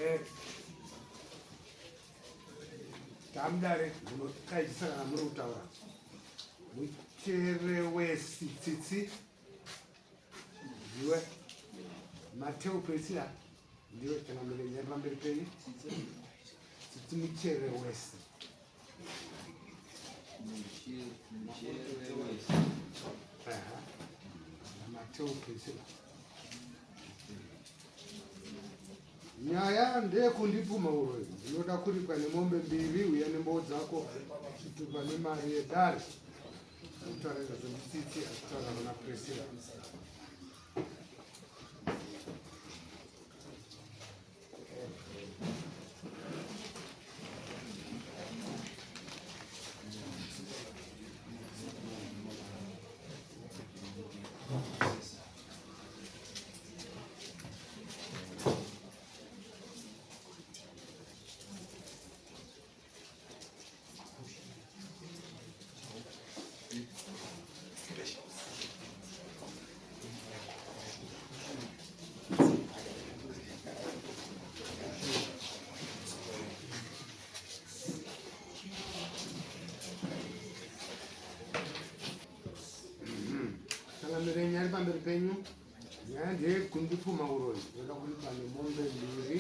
Eh, tamudare munotaizisa kana muri kutaura muchere wesi tsitsi ndiwe Mateo Priscilla ndiwe kana murenyari pamberi penyu tsitsi muchere wesi Mateo Priscilla Nyaya ndeyekundipuma uroyi, ndinoda kuripwa nemombe mbiri uya nemboo dzako chitupa nemari yedare. Kutaura izvozvo nditsitsi achitaura kuna Priscilla. Changamire nyaya iri pamberi penyu nyaya ndeyekundipfuma uroyi ndoda kuripa nemombe mbiri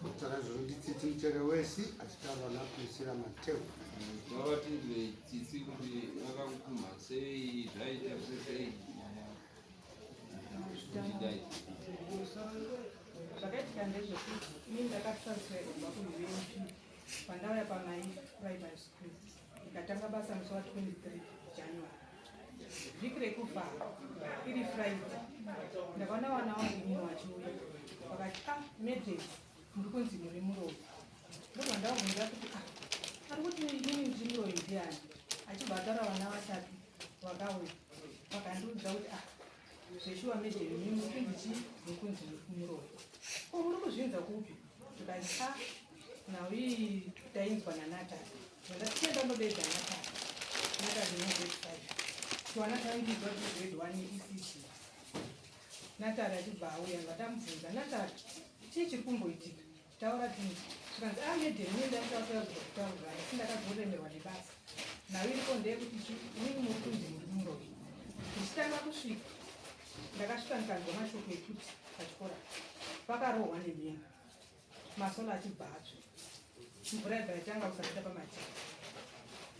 kutaura izvozvo nditsitsi muchere wesi achitaura naPriscilla Mateo Vavatinzwe tsitsi kuti vakakupumha sei zvaita sei zvichidai. Zvakaitika ndezvekuti ini ndakatransferwa kubva kuUMP pandauya pamai primary school ndikatanga basa musi wa 23 January vhiki rekuvhara iri Friday ndakaona vana vangu inini vachiuya vakati ah madam muri kunzi muri muroyi ndobva ndavabvunza kuti ah ari kuti inini ndiri muroyi ndiani achibva ataura vana vatatu vakauya vakandiudza kuti ah zveshuwa madam imi muri kunzi chii muri kunzi muroyi ko muri kuzvinza kupi zvikanzi ah nhau iyi tainzwa nanatali ndatienda ndodedza natali natali negrade 5 tiwana taingidzwa kuti grade 1 yeecd natali achibva auya ndatamubvunza natali chii chiri kumboitika taura tinzi zvikanzi a ah, madam ini ndaitaura kutaura asi ndakazoremerwa nebasa nhau iriko ndeyekuti chi inini muri kunzi muri muroyi ndichitanga kusvika ndakasvika ndikanzwa mashoko ekuti pachikora pakarohwa nemheni masola achibva atsva mvura yabva yatanga kusaita pamativi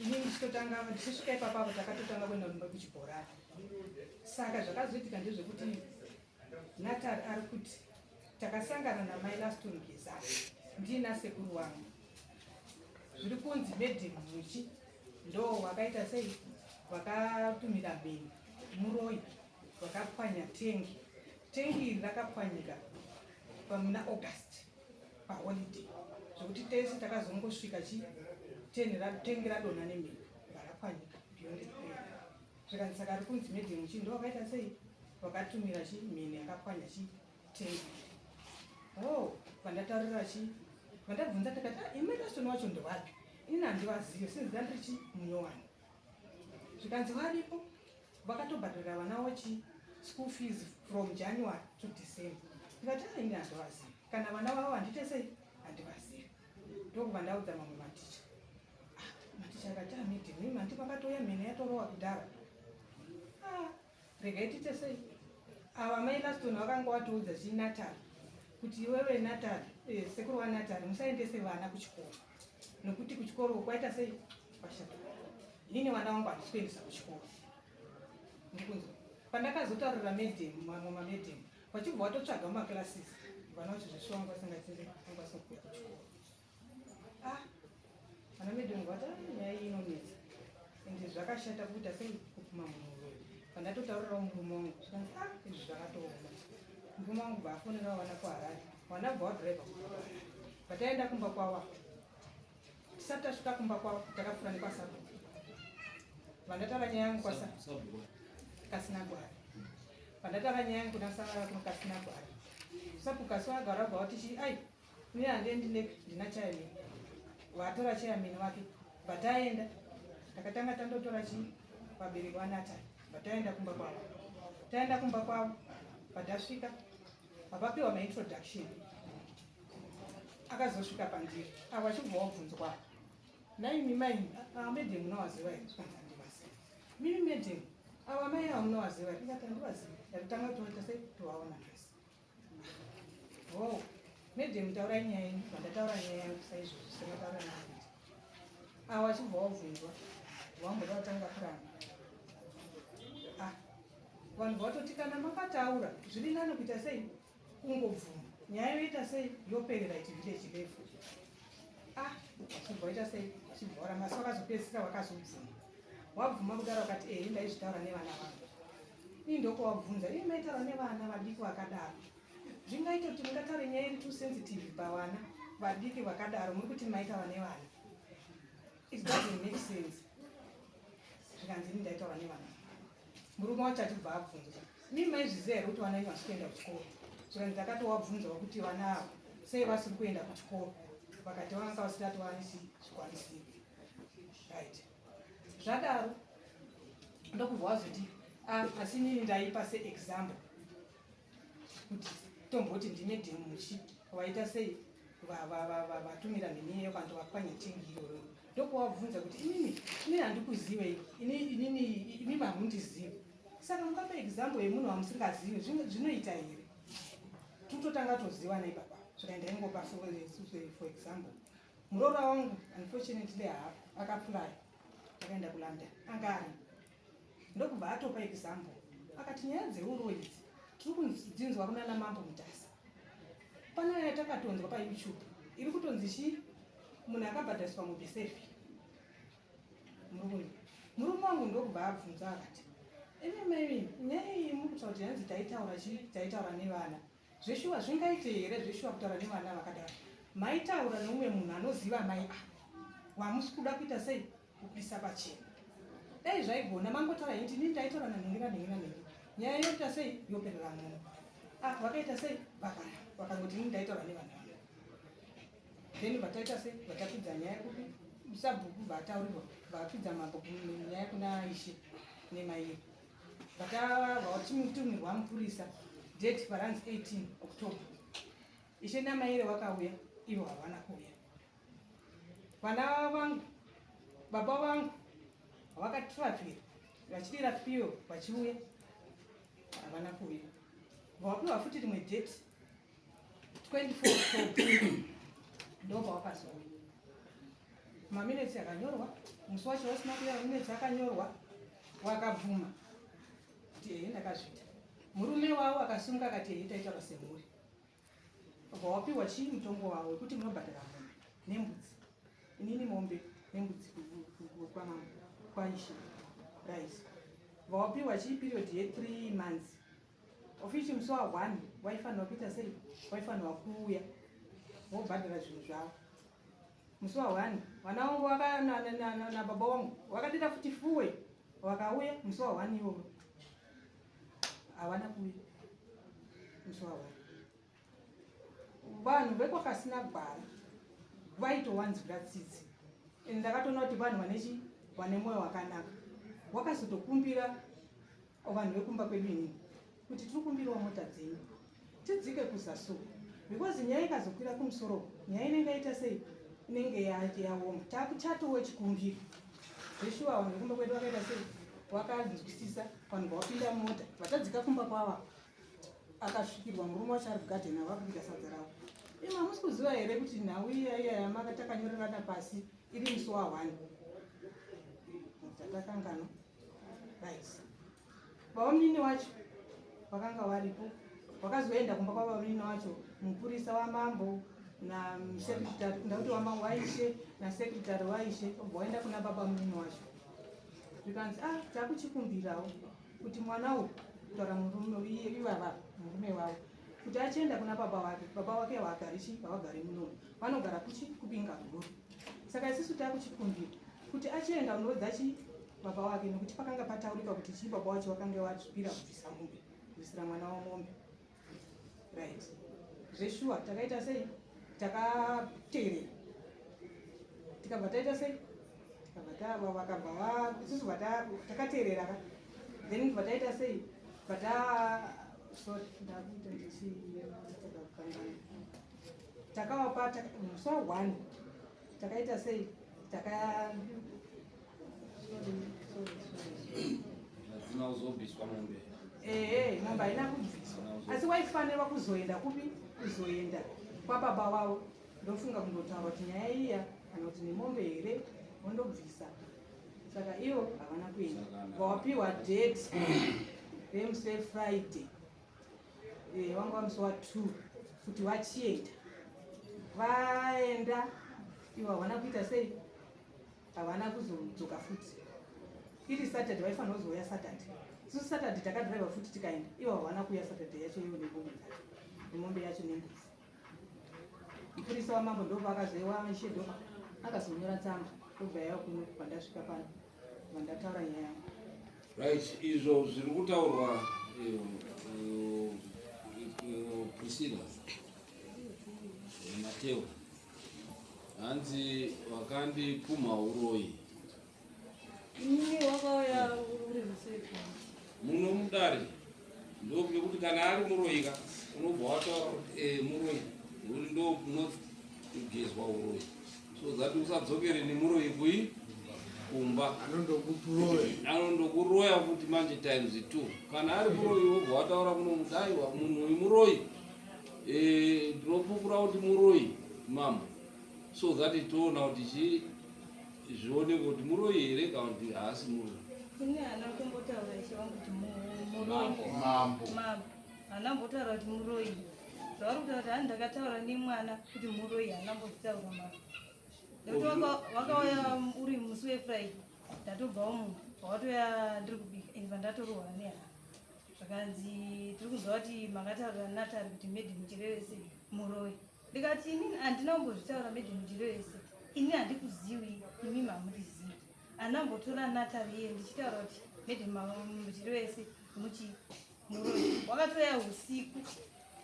ini ndichitotanga ndichisvika ipapo apo takatotanga kuenda kumba kuchibhorani saka zvakazoitika ndezvekuti natari ari kuti takasangana namai laston gezani ndiina sekuru wangu zviri kunzi madam muchi ndo wakaita sei vakatumira mheni muroyi vakapwanya tengi tengi iri rakapwanyika pamuna August paholiday zvekuti tese takazongosvika chi tengi radonha nemhepo varapwanyika beyond repair zvikanzi saka ari kunzi medium chi ndo vakaita sei vakatumira chi mheni yakapwanya chi tengi oh vandataurira chi vandabvunza takati ah, imi raston wacho ndewapi ini handivazive since ndandiri chi munyowani zvikanzi varipo vakatobhadharira vana wachi school fees from January to December ndikati ah ini handivazivi kana vana vavo handite sei handivazivi ndokubva ndaudza mamwe maticha ah, maticha akati ah madam imi handi makatouya mhene yatorowa kudhara ah regai tiite sei ava mai laston vakanga watoudza chii Natal kuti iwewe Natal eh, sekuru waNatal musaendese vana kuchikoro nokuti kuchikoro kwaita sei kwashata inini vana vangu handisi kuendesa kuchikoro ndikunzwa pandakazotaurira madam mamwe mamadam vachibva vatotsvaga mumaclasses vana vacho zveshuwa vanga vasingatiri vanga vasina kuuya kuchikoro ah vana madam vati ah, nyaya iyi inonetsa ende zvakashata kuita sei kupuma munhu uroyi pandatotaurirawo murume wangu zvikanzi ah izvi zvakatooma murume wangu bva afonerawo vana kuharare vana bva wadhiraivha kubva kuharare vataenda kumba kwavo tisati tasvika kumba kwavo takapfuura nekwasabhuku vandataura nyaya yangu kwasa kasina gwari vandataura nyaya yangu kuna kasina gwari sabhuku kasi wagara wabva wati chii ai ini handiendi ndega ndina chairman vatora chairman wake vataenda takatanga tandotora chii vabereki vanatani vataenda kumba kwavo taenda kumba kwavo vatasvika vapapiwa maintroduction Akazosvika pandiri avo achibva wabvunzwa, "Naimi mai madam, munovaziva here?" Zvikanzi, "Handivazivi." "Mimi madam, ava mai ava munovaziva here?" Ndikati, "Handivazivi, ndatotanga kutoita sei, tovaona nhasi." "Oh madam, taurai nyaya yenyu." Vandataura nyaya yangu saizvozvo semataura nakuti avo achibva wabvunzwa, wamboda kutanga kuramba. Ah, vanhu vatoti kana makataura zviri nani kuita sei, kungobvuma, nyaya yoita sei, yoperera iti village level. Ah, vachibva waita sei, vachibva waramba, asi vakazopedzisira vakazobvuma. Wabvuma kudaro, vakati, "Ehe, ndaizvitaura nevana vangu." Ii, ndokuvabvunza, "Ii, maitaura nevana vadiki vakadaro, zvingaite kuti mungataure nyaya iri too sensitive pavana vadiki vakadaro? Muri kuti maitaura nevana, it doesn't make sense." Zvikanzi, "Ini ndaitaura nevana." Murume wacho achibva abvunzwa, "Mii, maizviziva here kuti vana venyu vasi kuenda kuchikoro?" Zvikanzi, "Ndakatowabvunzawo kuti vana ava sei vasiri kuenda kuchikoro, vakati vanga vasati vanisi zvikwanisiro." Right, zvadaro ndokubva wazoti, "Ah, asi inini ndaipa seexample kuti tomboti ndine muchi waita sei, vatumira mheni iyeyo kana vapwanya tengi iroro." Ndokuvabvunza kuti, "Inini, inini handikuzivei, inini imimi hamundizivi, saka mungapa example yemunhu wamusingazivi, zvinoita here? Tototanga tozivana ipapa." Zvikaenda ingopa for example. Muroora wangu unfortunately haapo, akafly akaenda kuLondon, anga ari ndokubva atopa example akati, "Nyaya dzeuro idzi tiri kudzinzwa kunana Mambo Mutasa. Pane nyaya takatonzwa paYouTube iri kutonzi chii, munhu akabhadhariswa mombe seven." Murume, murume wangu ndokubva abvunza akati, "Imi mai, nyaya iyi muri kutaura kuti hanzi taitaura chii, taitaura nevana, zveshuwa zvingaite here zveshuwa kutaura nevana vakadaro? Maitaura neumwe munhu anoziva mai ava wamusi kuda kuita sei, kubudisa pachena. Dai zvaigona mangotaura iti inini ndaitaura nanhingi nanhingi nanhingi, nyaya yoita sei, yoperera muno." Ah, vakaita sei, vakaramba, vakangoti, "Inini ndaitaura nevana vangu." Then vataita sei, vatapidza nyaya kupi, sabhuku vataurirwa, vapidza mambo nyaya kuna ishe nemairi, vatavatumirwa mupurisa. Date paranzi 18 October, ishe namaire vakauya, ivo havana kuuya. Vana vangu, baba vangu vakatrafira vachidira fiyo vachiuya, havana kuuya. Vapiwa futi rimwe date 24 October, ndopavakazouya. Maminutes akanyorwa musi wacho vasina kuuya, maminutes akanyorwa, wakabvuma kuti, "Ehe, ndakazviita." Murume wavo akasunga akati, "Ehe, taitaura semhuri." Ubva wapiwa chii, mutongo wavo wekuti munobhadhara mombe nembudzi. Inini mombe nembudzi kwamambo, kwaishe. Right, vawapiwa chii, period ye3 months, of which musi wa1 waifanirwa kuita sei, waifanirwa kuuya wobhadhara zvinhu zvavo. Musi wa1 vana vangu nababa vangu vakadira futi fuwe, vakauya musi wa1 iwowo, havana kuuya musi wa1. Vanhu vekwakasina gwara vaitowanzwira tsitsi, ende ndakatoona kuti vanhu vanechi, vane mwoyo wakanaka. Wakazotokumbira vanhu vekumba kwedu inini kuti tiri kumbirawo mota dzenyu tidzike kuzasi uku, because nyaya ikazokwira kumusoro, nyaya inenge yaita sei, inenge yaoma, takuchatowo chikumbiro. Zveshuwa vanhu vekumba kwedu vakaita sei, vakanzwisisa. Vanhu vawapinda mota, vatadzika kumba kwava, akasvikirwa murume wacho ari kugadheni, avakubika sadza ravo. "Imi, hamusi kuziva here kuti nhau iya iya yamaka takanyorerana pasi iri musi wa1 tatakanganwa?" Right, baba munini wacho vakanga varipo, vakazoenda kumba kwababa munini wacho, mupurisa wamambo nasecretary, ndakuti waishe nasecretary waishe, obva waenda kuna baba munini wacho. Zvikanzi, "Ah, takuchikumbirawo kuti mwana uyu," kutaura murume ivava, murume wavo, "kuti achienda kuna baba vake. Baba vake havagari chi, havagari munomu, vanogara kuchi, kuBinga Guru. Saka isusu takuchikumbira kuti achienda unoudza chi baba vake," nekuti pakanga pataurika kuti chii, baba vacho vakanga vazvipira kubvisa mombe, kubvisira mwana wamombe. Right, zveshuwa takaita sei, takateerera, tikabva taita sei, tikabva vakabva isusu takateerera ka. Then bva taita sei, bva, sorry, ndakuita ndichikangana. Takavapa musi wa 1 takaita sei taka Hadzina kuzobviswa mombe. Ehe, mombe haina kubviswa, asi waifanirwa kuzoenda kupi? Kuzoenda kwababa wavo, ndofunga kundotaura kuti nyaya iya kana kuti nemombe here, wondobvisa. Saka ivo havana kuenda, vawapiwa date remusi weFriday, wanga wamusi wa2 kuti vachienda. Vaenda ivo havana kuita sei, havana kuzodzoka futi. Iri Saturday vaifanira kuzouya Saturday. Isusu Saturday takadhiraivha futi tikaenda, ivo havana kuuya Saturday yacho ivo nemombe dzacho, nemombe yacho nembudzi. Mupurisa wamambo ndopaakazoiwa ishedo akazonyora tsamba, ndobva yaiva kuno pandasvika pano vandataura nyaya yangu. Right, izvo zviri kutaurwa, Priscilla Mateo, hanzi wakandipumha uroyi. Inini wakauya uri musefu. Muno mudare ndokuti kana ari muroyi ka, unobva wataura kuti muroyi, nekuti ndo kunogezwa uroyi, so that usadzokere nemuroyi kui kumba. Anondokuroya. Anondokuroya futi manje times two. Kana ari muroyi, wobva wataura kuno kuti aiwa, munhu uyu muroyi, ndinopupura kuti muroyi, mambo, so that toona kuti chi zvioneke kuti muroyi here kana kuti haasi muroyi. Ini haana kumbotaura ishe wangu kuti muroyi. Mambo. Mambo haana kumbotaura kuti muroyi. Zvavari kutaura kuti hani ndakataura nemwana kuti muroyi, haana mbozvitaura, mambo, nekuti wakauya uri musi weFriday, ndatobvawo munhu watoya ndiri kubika and vandatorohwa nehama, zvakanzi tiri kunzwa kuti makataura natari kuti Medi Muchirevese muroyi. Ndikati inini handina kumbozvitaura Medi Muchirevese, ini handikuziwi, imi mamurizivi. Handambotora Natari iye ndichitaura kuti Medi Muchirevese muchi muroyi. Wakatoya usiku,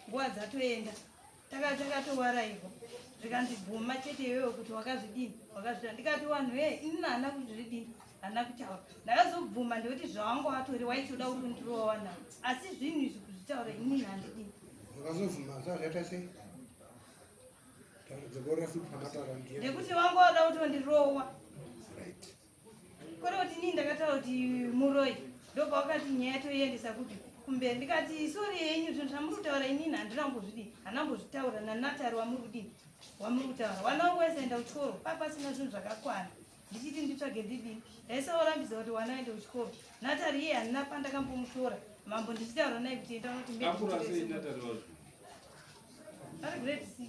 nguva dzatoenda, takatowarairwa, zvikanzi bvuma chete iwewe kuti wakazvidini, wakazvita. Ndikati vanhu he, inini handina kuzvidini, handina kutaura. Ndakazobvuma ndekuti zvawanga watori waitoda kuti undirowa nawo, asi zvinhu izvi kuzvitaura inini handidini. Wakazobvuma zvazvaita sei? Dzokorera futi pamataura ndiye. Ndekuti wanga wada kutondirowa, kwete kuti inini ndakataura kuti muroyi. Ndobva wakati nyaya toiendesa kupi? Kumberi. Ndikati sorry yenyu, zvinhu zvamuri kutaura inini handinambozvidini, handambozvitaura nanatari wamuri kudini, wamuri kutaura. Wana wangu waisaenda kuchikoro, papasina zvinhu zvakakwana, ndichiti nditsvage ndidini, ndaisaorambidza kuti wana aende kuchikoro. Natari iye handina pandakambomutora, mambo, ndichitaura naye kuti enda unoti Akura sei Natari wacho? Ari grade 6.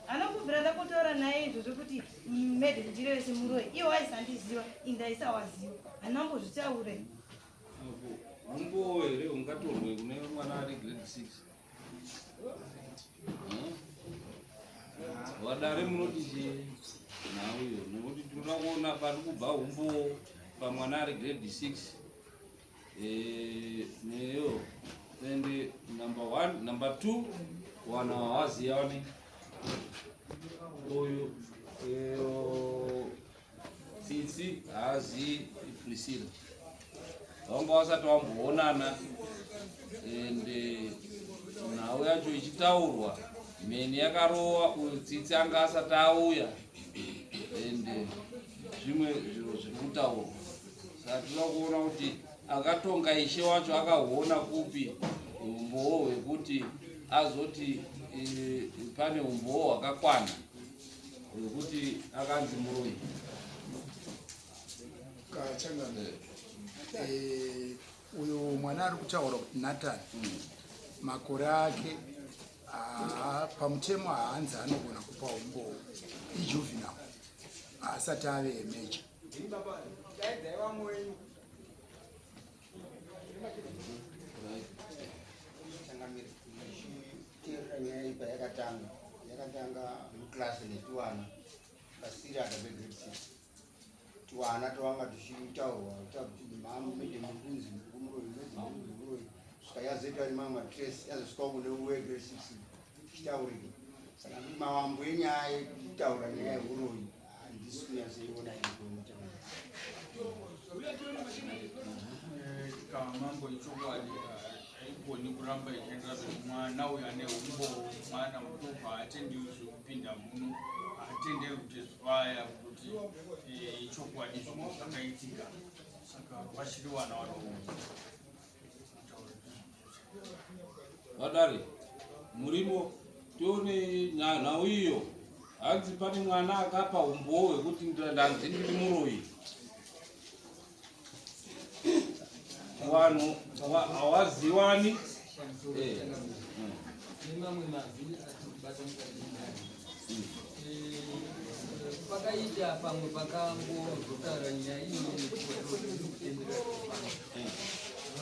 Anongobvira ndakotaura naye izvozvo kuti Medi Muchirevese muroyi, iye waisandiziva, indaisawaziva, handambozvitaure. Apo umbowo here ungatorwe kune mwana ari grade 6? Vadare munoti chii nhau iyo? Nekuti tinoda kuona pari kubva umbowo pamwana ari grade 6. Neyo and number one, number two, wana wawaziya wani uyu Tsitsi haazivi Priscilla, vanga vasati vamboonana, and nhau yacho ichitaurwa mheni yakarowa uyu Tsitsi anga asati auya, and zvimwe zviro zviri kutaurwa. Saka tinoda kuona kuti akatonga ishe wacho akahuona kupi umbowo hwekuti azoti pane umbowo hwakakwana hwekuti akanzi muroyi. Kachangana, uyu mwana ari kutaura kuti Nathan, makore ake pamutemo haanzi anogona kupa umbowo, ijuvenile, haasati ave major. Daidzai vamwe wenyu. Changamire, ndichiteerera nyaya iyi payakatanga, yakatanga muklasi netiwana kasiri akabve grade 6, tiwana twanga tuchitaurwa kuti mede mukunzi muroyi, mede mukunzi muroyi, svika yazoitwa nemamwe matrace, yazosvikawo kune uwe grade 6 ichitaurika. Saka mawambo enyaya yekutaura nyaya yeuroyi handisi kunyatsoiona iri. Kana mambo, ichokwadi. Haigoni kuramba ichienderera mberi. Mwana uyu ane umbowo, mwana muduku haatendiwi zvekupinda muno, haatenderwi kutestifaya kuti eh, ichokwadi zvinhu zvakaitika. Saka vachiri vana vadoko. Vadare murimo tione nhau iyo hanzi pane mwana akapa umbowo hwekuti ndanzi ndiri muroyi vanhu hawaziwani eh. Nemamwe mazwi atibata mukati eh, pakaita pamwe pakangozotaura nyaya iyoyo nekutenderera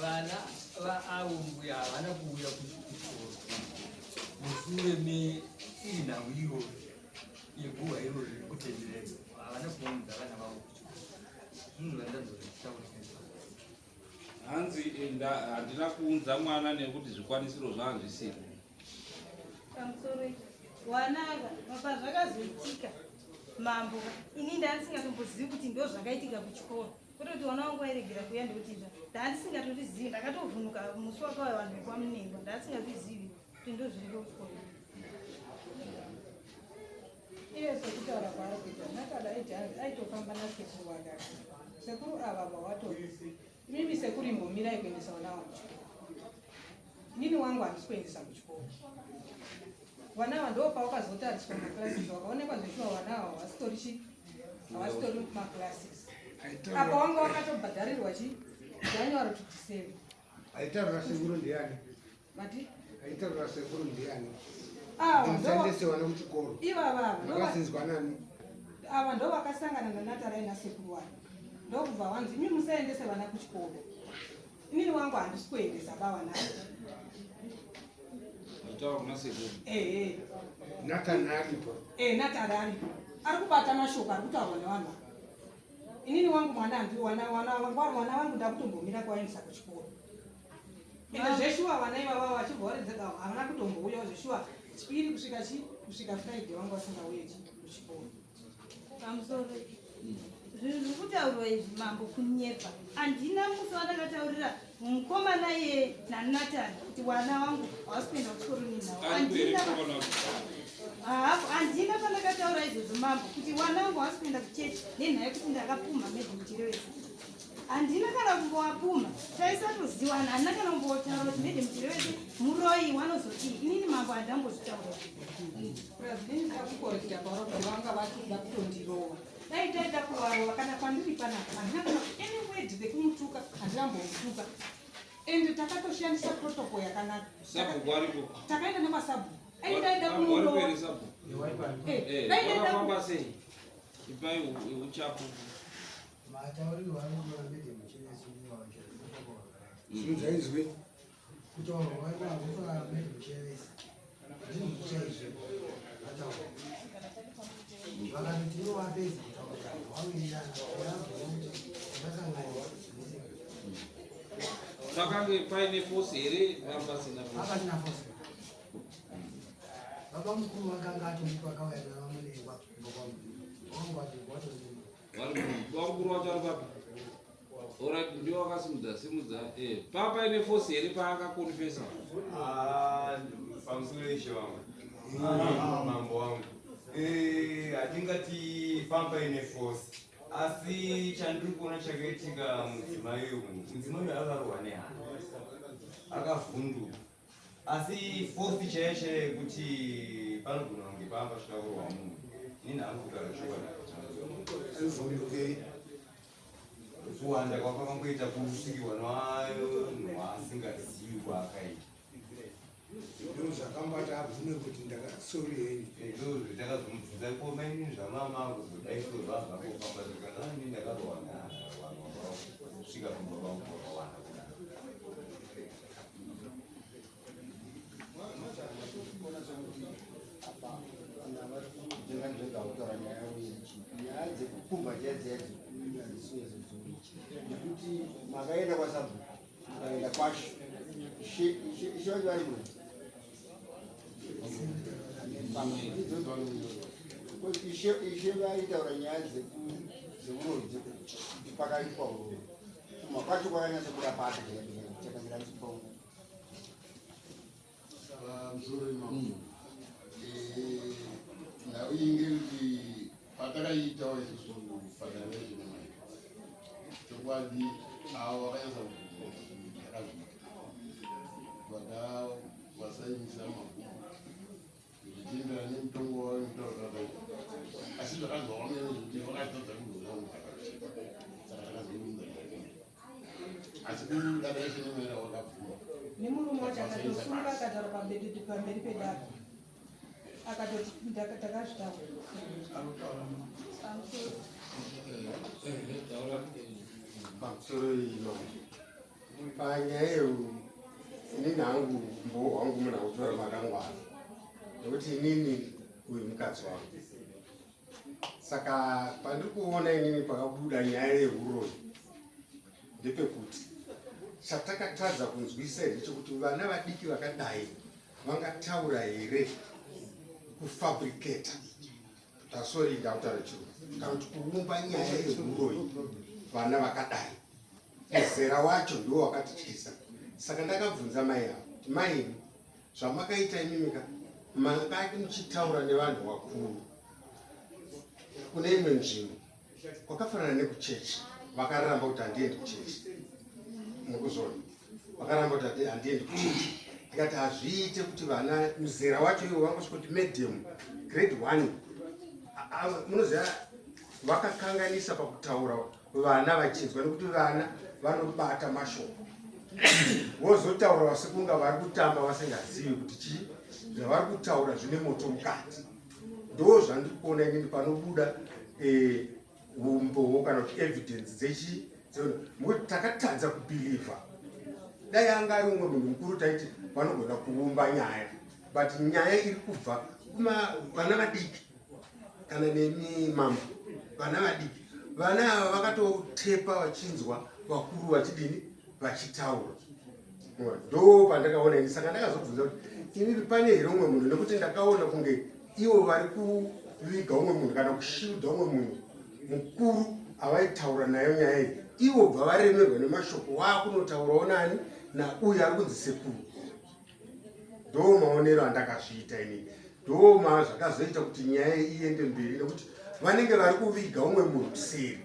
vana vaavo mbuya havana kuuya kuchikoro mushure meiri nhau iyoyo yeguhwa iroro riri kutenderera havana kuunza vana vavo kuchikoro. Zvinhu zvandanzozvitaura. Hanzi handina kuunza mwana nekuti zvikwanisiro zvanga zvisiri. Pamusoro wanaka pazvakazoitika mambo ini ndandisingatombozivi kuti ndo zvakaitika kuchikoro kwete kuti wana wangu wairegera kuuya ndekuti izva ndandisingatotizivi ndakatovhunuka musi wakauya vanhu vekwamunengwa ndandisingatozivi kuti ndo zviriko kuchikoro. Iye sekutaura kwaari kuita Natali aiti aitofamba nasekuru wake ati sekuru ava vawatori imimi sekuru imbomirai kuendesa vana vangu kuchikoro inini wangu handisi kuendesa kuchikoro vana ava ndo pawakazotariswa maclasses wakaonekwa zveshuwa vana ava havasitori chi havasitori maclasses apa wanga wakatobhadharirwa chi January to December. Aitaura sekuru ndiani? Mati? Aitaura sekuru ndiani? Ava ndo Musaendese vana kuchikoro. Ivava ava ndo Vakazinzwa nani? Ava ndo vakasangana naNatarai nasekuru wake. Ndokubva wanzi imi musaendese vana kuchikoro. Inini wangu handisi kuendesa ba vana. Achitaura kuna sekuru. Ehe. Nathan aripo. Eh, Nathan aripo. Ari kubata mashoko ari kutaurwa nevanhu ava. Inini wangu mwana handi wana wana mwana wangu ndakutombomira kuvaendesa kuchikoro. Ende zveshuwa vana ivava vachibva varedzeka havana kutombouyawo zveshuwa chipiri kusvika chi kusvika Friday vanga vasingauye chi kuchikoro. Pamusoro zvinhu zviri kutaurwa izvi mambo kunyepa. Handina musi wandakataurira mukomana iye naNathan kuti wana wangu hawasi kuenda kuchikoro nenhau. Handina handina pandakataura izvozvo mambo kuti wana wangu hawasi kuenda kuchechi nenhau yekuti ndakapumha medhimchirewesi. Handina kana kumbowapumha, taisatoziwana, handina kana kumbotaura kuti Madam Chirewese muroyi wanozotii. Inini mambo handambozvitaura. President ndakukorekta paura kuti vanga vachida kutondirova. Dai taida kuvarova kana kwandiri panapa handina kana any word rekumutuka handina mbomutuka. And takatoshandisa protocol yakanaka. Sabhuku aripo. Takaenda nekwasabhuku. Dai taida kumurova. Aripo here sabhuku? Eh, dai taida Wakafamba sei? Ipai uchapupu. Mataurirwo anoitwa naMadam Muchenesi unowanzira Simudza izwi. Kutaurwa kwaitwa naMadam Muchenesi ndizvo chaizvo vataura. Vakati ivo vapedza kutaura vawirirana vazoona kuti vakasanganisa. Pakange paine force here pasina force? Pasina force. Baba mukuru vakanga atoripo akauya navamunengwa kumba kwangu. Wangu watoripo. Vakuru vacho vari papi? Alright, ndiwo wakasimudza simudza. Eh, papa paine force here paakakonfesa? Ah, pamusoro ishe wangu. Mambo wangu. Eh, hatingati pamba ine force. Asi chandiri kuona chakaitika mudzimai uyu, mudzimai uyu akarohwa nehana. Akavhunduka. Asi force chaiyo chaiyo yekuti panogona kunge pamba pachida kurohwa munhu. Inini hangu kutaura chokwadi. Aivhundukei? Kuwanda kwakakangoita kusvikirwa nevanhu waasingazivi kwaakaita. Ndizvo zvakambati abvume kuti ndakasori henyu. Ndizvo zvatakazomubvunza ko mainini zvamama kuzodai so zvazvakofamba zvikanzi ah, inini ndakarohwa nevanhu vakasvika kumba kwangu vakawanda kudaro. Nyaya dzekupumha dziya dziya nekuti makaenda kwasabhuku mukaenda kwashe ishe ishe vacho vari muno ishe ishe vaitaura nyaya dzeuroyi dzekuti pakaitwa uroyi kuma kwacho kwakanyatsa kuda pata chakagira chipongo. Pamusoro imamo. Nhau iyi ngekuti patakaiitawo isusu federation mai chokwadi avo vakanyatsa kubvunza kuti takazviita vakawasainisa mabhuku zvichienderana nemutongo wavo nemutauro zvakaita asi zvakazooneka nezvekuti vakatadza kuzoona kuti takazviita saka takazounza asi kudada ishe nemwera wakabvuma nemurume wacho akatosunga akataura pamberi pedare akatoti takazvitaura. Pamusoro ino panyaya iyo, inini hangu mbowo hwangu munhu akutora makangwara, nekuti inini uyu mukadzi wangu. Saka pandiri kuona inini pakabuda nyaya yehuroyi ndepekuti chatakatadza kunzwisa here chekuti vana vadiki vakadai vangataura here kufabricata, tasori, ndakutaura chirungu, kana kuti kuumba nyaya yehuroyi vana vakadai? Muzera wacho ndiwo wakatityisa. Saka ndakabvunza mai avo kuti, mai, zvamakaita imimika mangati muchitaura nevanhu vakuru kune imwe nzvimbo kwakafanana nekuchechi, vakaramba kuti handiendi kuchechi. Mukuzona vakaramba kuti handiendi kuchechi. Ndikati hazviite kuti vana muzera wacho iwo vangosvika kuti madam grade 1, munoziva vakakanganisa pakutaura vana vachinzwa, nekuti vana vanobata mashoko vozotaura vasekunga vari kutamba, vasingazivi kuti chii zvavari kutaura zvine moto mukati. Ndo zvandiri kuona inini panobuda umbowo kana kuti evidence dzechi mukuti takatadza kubhilivha. Dai anga ari umwe munhu mukuru taiti vanogona kuumba nyaya, but nyaya iri kubva vana vadiki. Kana nemi mambo, vana vadiki, vana ava vakatotepa vachinzwa vakuru vachidini, vachitaura. Ndo pandakaona ini. Saka ndakazobvunza kuti inini pane here umwe munhu, nekuti ndakaona kunge ivo vari kuviga umwe munhu kana kushilda umwe munhu mukuru avaitaura nayo nyaya iyi, ivo bva varemerwa nemashoko waakunotaurawo nani, nauyu ari kunzi sekuru. Ndo maonero andakazviita inini. Ndo ma zvakazoita kuti nyaya iyi iende mberi, nekuti vanenge vari kuviga umwe munhu kuseri.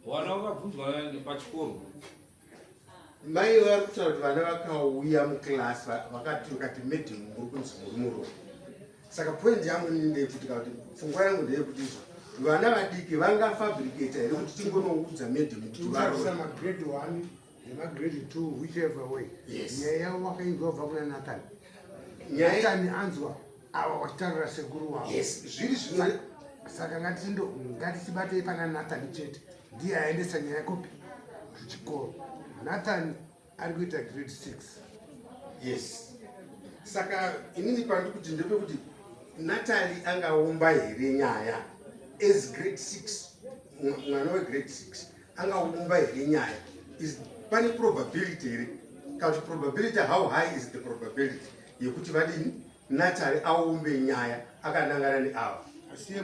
Vana vakabvunzwa pachikoro? Mai vari kutaura kuti vana vakauya muclass vakati vakati madam, muri kunzi muri muroyi. Saka point yangu ini ndeyekuti, kana kuti pfungwa yangu ndeyekuti izvo vana vadiki vangafabricata here kuti tingonoudza madam kuti Utarisa varoyi? Magrade 1 nemagrade 2, whichever way. Yes. Nyaya yavo wakainzwa kubva kuna Nathan. Nathan anzwa ava vachitaurira sekuru wavo. Yes, zviri zvino. Saka ngatichibatei pana Nathan chete, ndiye aendesa nyaya kupi? Kuchikoro. Nathan ari kuita grade 6. Yes, saka inini pandiri kuti ndepekuti Natali angaumba here nyaya as grade 6? Mwana wegrade 6 angaumba here nyaya? Is pane probability here, kana kuti probability, how high is the probability yekuti vadini, Natali aumbe nyaya akanangana neava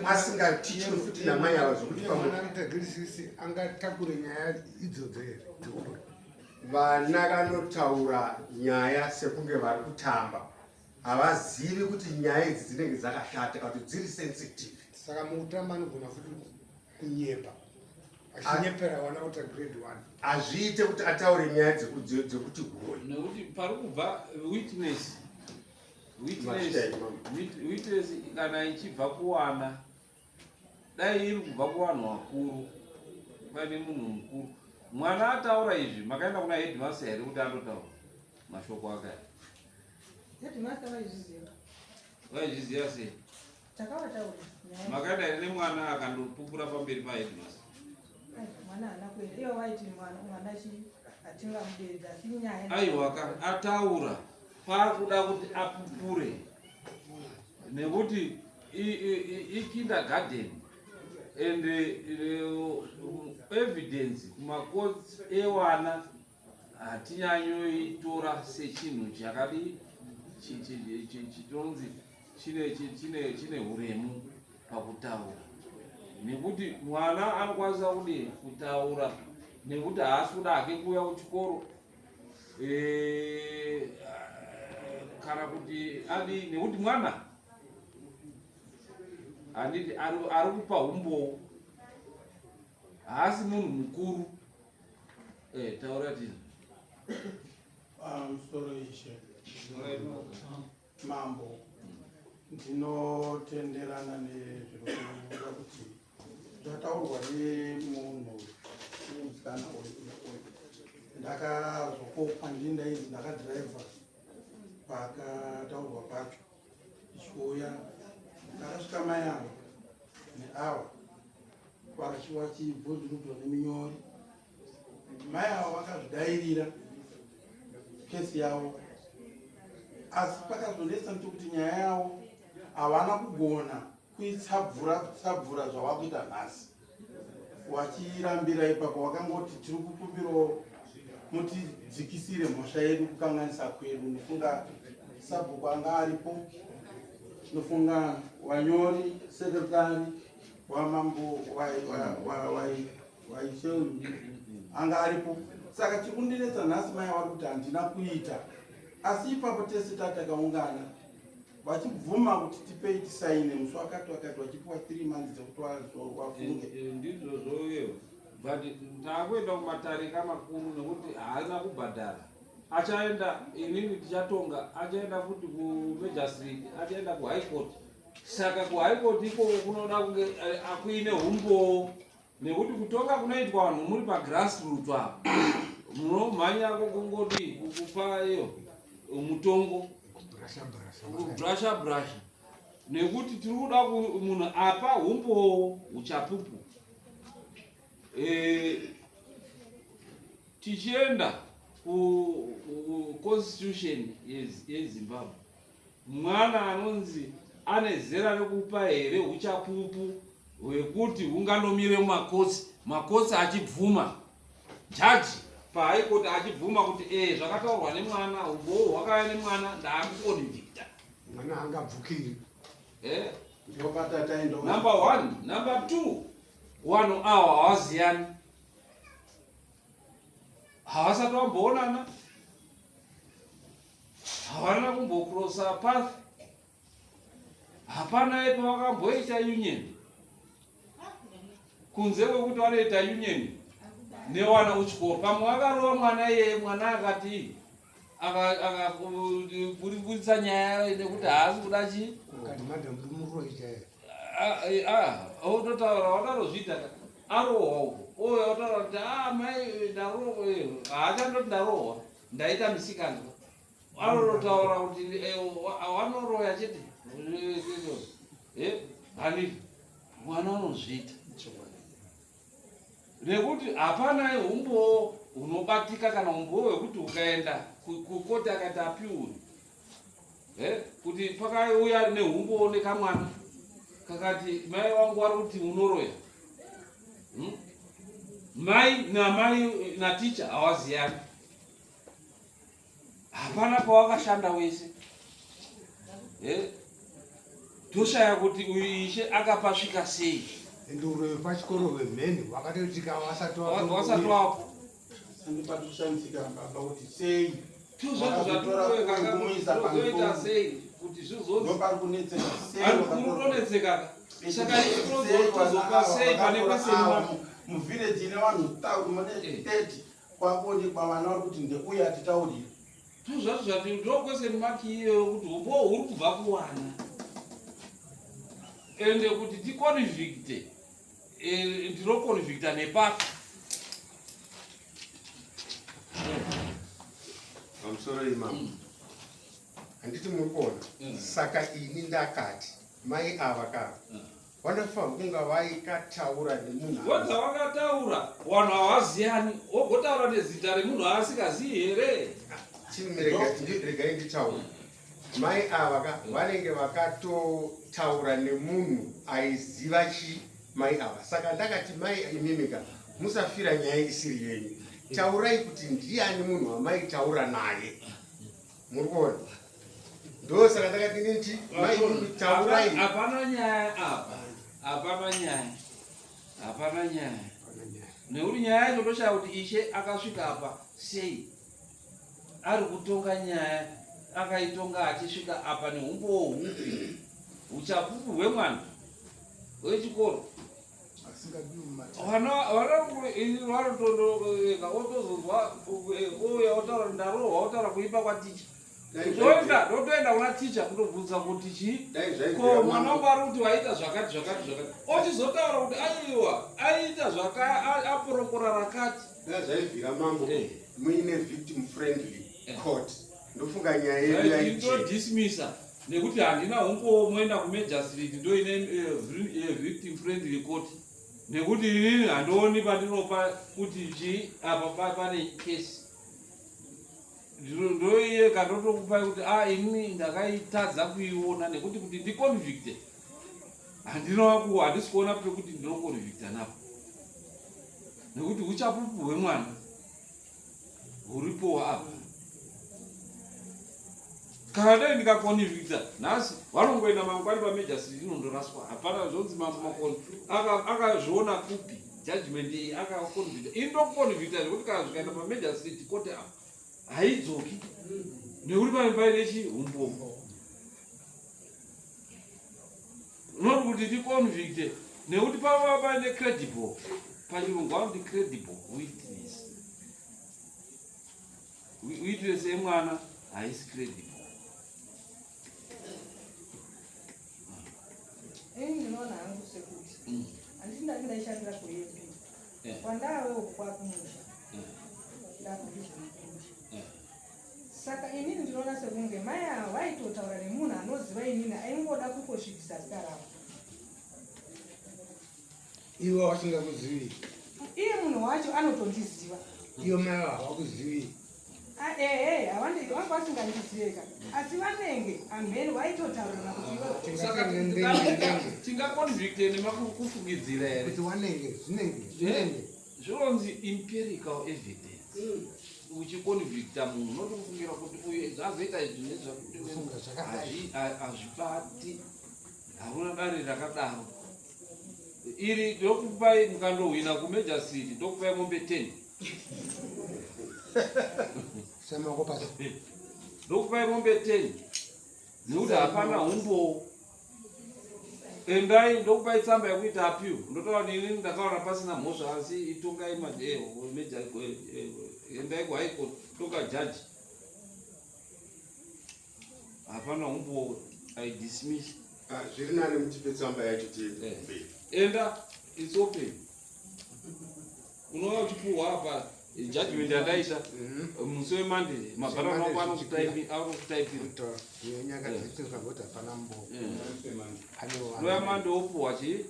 asingatichwe futi namai ava, zvokuti pamwe Mwana anoita grade 6 angatakure nyaya idzodzo here dzekuroyi? Vana vanotaura nyaya sekunge vari kutamba, havazivi kuti nyaya idzi dzinenge dzakashata kana kuti dziri sensitive. Saka mukutamba anogona futi kunyepa, achinyepera vana kuita grade 1. Hazviite kuti ataure nyaya dzekuti huroyi. Nekuti pari kubva witness, witness Mashita, mama. Witness kana ichibva kuwana, dai iri kubva kuvanhu vakuru, paine munhu mukuru, mwana ataura izvi, makaenda kuna headmaster here kuti andotaura mashoko akaya? Headmaster vaizviziva. Vaizviziva sei? Takavataura nyaya. Makaenda here nemwana akandopupura pamberi paheadmaster? Ai, mwana haana kuenda. Ivo vaiti mwana chi hatingamudedza, asi nyaya Aiwa ka, ataura paakuda kuti apupure, nekuti ikindergarten and evidence kumacourts ewana hatinyanyoitora sechinhu chakadi chitonzi chine uremu pakutaura, nekuti mwana anokwanisa kudi kutaura nekuti haasi kuda hake kuuya kuchikoro. kana kuti adii nekuti mwana handiti ari kupa umbowo haasi munhu mukuru eh, taura tini Pamusoro ishe mambo, ndinotenderana nezviri kuda kuti zvataurwa nemunhu nemusikana uyu uyu. Ndakazokopwa ndini ndainzi ndakadhiraivha pakataurwa pacho ndichiuya, ndakasvika mai ava neawa vachibvunzurudzwa neminyori. Mai ava vakazvidairira kesi yavo, asi pakazonetsa ndechekuti nyaya yavo havana kugona kuitsabvura tsabvura zvavakuita nhasi, wachirambira ipapo. Wakangoti tiri kukumbirawo mutidzikisire mhosva yedu, kukanganisa kwedu. Nofunga sabhuku anga aripo, nofunga wanyori sekretari wamambo waishe anga aripo. Saka chiri kundinetsa nhasi, mai vari kuti handina kuita, asi ipapo tese tatakaungana vachibvuma kuti tipei tisaine musi wakati wakati, vachipiwa 3 months dzekuti wafunge. Ndizvozvo iyo, but taakuenda kumatarika makuru nekuti haana kubhadhara. Achaenda, inini tichatonga, achaenda futi kumagistrate, achaenda kuhigh court. Saka kuhigh court ikoko kunoda kunge akuine umbowo, nekuti kutonga kunoitwa vanhu muri pagrassroot apa, munomhanyako kungoti kupa iyo mutongo brasha brasha, nekuti tiri kuda munhu apa umbowo, uchapupu. Tichienda kuconstitution yeZimbabwe, mwana anonzi ane zera rekupa here uchapupu hwekuti hunganomire mumakotsi, makotsi achibvuma, jaji pahigh court achibvuma kuti e zvakataurwa nemwana, umbowo hwakauya nemwana, ndaakuconvicta? Mwana angabvukiri. Eh? Ndopatataenda. Number one. Number two, vanhu ava havaziyani, havasati vamboonana, havana kumbocrossa path, hapana pavakamboita union, kunze kwekuti vanoita union newana kuchikoro. Pamwe vakarova mwana iyeye, mwana akati akaburitsa nyaya nekuti haasi kuda chi Kati madam muroyi chaiye. Ototaura wakarozviita, arohwa uko, ouya otaura kuti a mai ndarohwa. Haachandoti ndarohwa, ndaita misikanzwa. Anototaura kuti wanoroya chete. Hanini mwana unozviita nekuti hapana umbowo hunobatika kana umbowo hwekuti ukaenda kukoti akati apiuri kuti pakauya neumbowo nekamwana kakati mai wangu wari kuti unoroya. Mai namai naticha hawaziyani, hapana pawakashanda wese. Toshaya kuti uyu ishe akapasvika sei. Ende uroyi pachikoro hwemheni hwakatoitika wasati wasati wapo. Andipati baba kuti sei Tozvazoita sei kuti zvizonzopari kunetseka? Zvizonetsekaka. Saka tozopa sei pane kwese? Muvillage ine vanhu mune 30, kwakuonekwa vana vari kuti ndeuya atitaurire. Tozvazo zvati ndo question mark iyoyo, kuti umbowo huri kubva kuwana ende kuti ticonvicte, ndinoconvicta nepapi? Pamusoro imamo, handiti muri kuona? Saka ini ndakati mai ava ka vanofanira kunga vaikataura nemunhu. Wodza wakataura, vanhu havaziyani, wogotaura nezita remunhu aasingazii here? Regai nditaure. Mai ava ka vanenge vakatotaura nemunhu aiziva chi mai ava. Saka ndakati mai imimika musafira nyaya isiri yenyu, taurai kuti ndiani munhu wamaitaura naye. Muri kuona? Ndo saka ndakati niti mai imimi taurai. Hapana nyaya apa, hapana nyaya, hapana nyaya, nekuti nyaya yacho toshaya kuti ishe akasvika apa sei ari kutonga nyaya. akaitonga achisvika apa neumbowo hupi uchapupu hwemwana wechikoro vanotondoeka otozonzwa ouya otaura ndarohwa otaura kuimba kwaticha ndoenda ndotoenda kuna ticha kutobvunza kuti chii ko mwana wangu ari kuti waita zvakati zvakati zvakati ochizotaura kuti aiwa aita zvaka aporokora rakati dai zvaibvira mambo eh. muine victim friendly eh. court ndofunga nyaya yedu yaitodismissa nekuti handina humbowo moenda kumajor street ndoine eh, victim friendly court nekuti inini handioni pandinopa kuti chii apa pane kesi ndoiye kandotokupai kuti a ah, ini ndakaitadza kuiona nekuti kuti ndiconvicte handinoku handisi kuona pekuti ndinoconvicta napo nekuti uchapupu hwemwana huripowo apa kana dai ndikakonivhikta nhasi vanongoenda mangwani pamajor city inondoraswa hapana zvonzi mambo makoni akazviona kupi judgment iyi akakonivhikta ini ndokukonivhikta zvekuti kana zvikaenda pamajor city kote apa haidzoki nekuti pane paine chihumbomo not kuti ticonvicte nekuti pava paine credible pachirungu vanoti credible witness witness yemwana haisi credible Ini ndinoona hangu sekuti handiti ndati ndaishandira kuEP kwandave uku kwakumusha ndakubhiza mukumusha saka inini ndinoona sekunge mai ava vaitotaura nemunhu anoziva inini aingoda kungosvibisa zita ravo iwe wasingakuzivi iye munhu wacho anotondiziva iyo mai ava havakuzivi Ah, ehe havandi vanga vasingandizive ka asi vanenge amheni vaitotaurana kuti iwe saka tingaconvicte nemakufungidzira here kuti wanenge zvinenge zvinenge zvinonzi empirical evidence uchiconvicta munhu unotofungira kuti uyu zvazoita izvi nezvakuti hakuna dare rakadaro iri ndokupai mukandohwina kumajor city ndokupai mombe 10 semaoko pasi ndokupai mombe 10 nekuti hapana humbowo endai ndokupai tsamba yekuita appeal ndotaura kuti inini ndakaona pasina mhosva asi itongai eh, eh, eh, endai kuhigh court toka jaji hapana humbowo i dismiss ah, zviri nani mutipe tsamba yacho tiende enda it's open unouya uchipuhwa apa judgment yandaita mhm. musi wemonday mabhara mako anokutaipira uya monday wopuhwa chii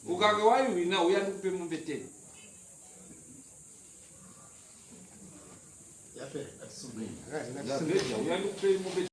ukange waihwina uya ndikupe mombe 10 uya ndikupe mombe.